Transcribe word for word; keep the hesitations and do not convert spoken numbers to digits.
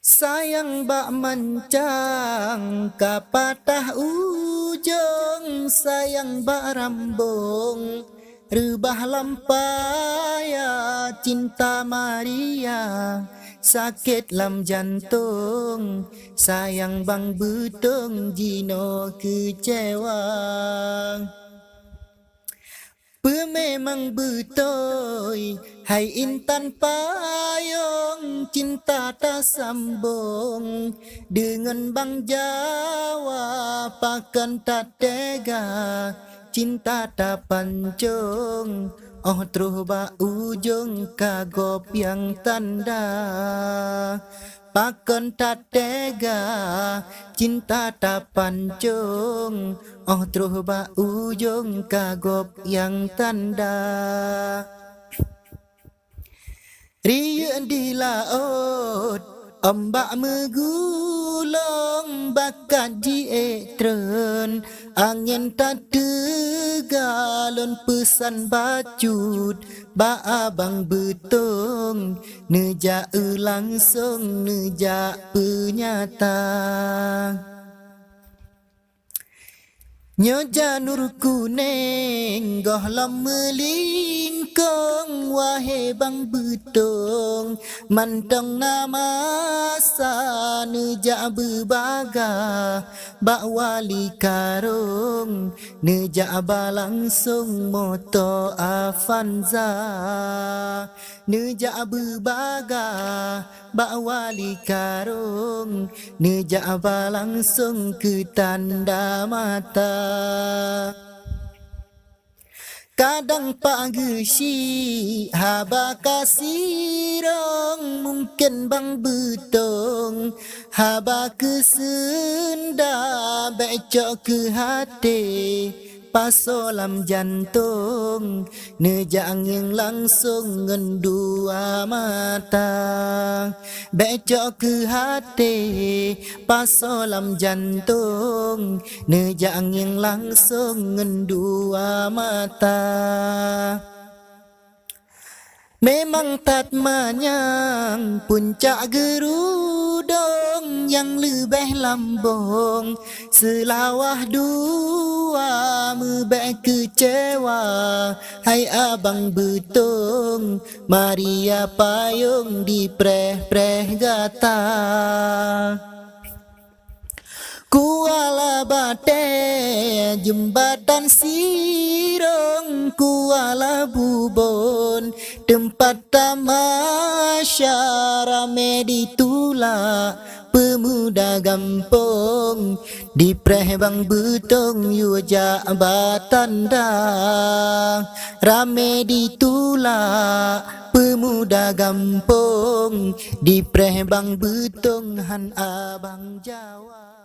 Sayang bak mancang ka patah ujong, sayang bak rambong reubah lam paya. Cinta Maria sakét lam jantong, sayang bang beutong jinoe keucewa. Peumemang beutôi hai intan payong, cinta tasambong deungon bang Jawa. Pakon tatega cinta tapancong, óh troh bak ujong ka gob nyang tanda. Pakon tatega cinta tapancong, óh troh bak ujong ka gob nyang tanda. Riyeuk di laôt, ombak meugulong, bakat jiék treun, angén tateuga. Lôn peusan bacut bak abang beutong, neujak eu langsong, neujak peunyata. Nyoe janur kunéng gohlom meulingkong, wahé bang beutong, mantong na masa. Neujak beubaga bak wali karong, neujak ba langsong moto Avanza. Neujak beubaga bak wali karong, neujak ba langsong keu tanda mata. Kadang pak geusyik haba ka sirong, mungken bang beutong haba keu seunda. Bék cok keu haté, pasoe lam jantong, neujak ngieng langsong ngon dua mata. Bék cok keu haté, pasoe lam jantong, neujak ngieng langsong ngon dua mata. Memang that manyang puncak geurudong, nyang leubeh lambong seulawah dua. Meubék keucewa hai abang beutong, Maria payong dipreh-preh gata. Kuala Batée, Jeumbatan Sirong, Kuala Bubon, teumpat tamasya ramé ditulak peumuda gampông. Dipreh bang beutông yue jak ba tanda, ramé ditulak peumuda gampông. Dipreh bang beutông han abang Jawa.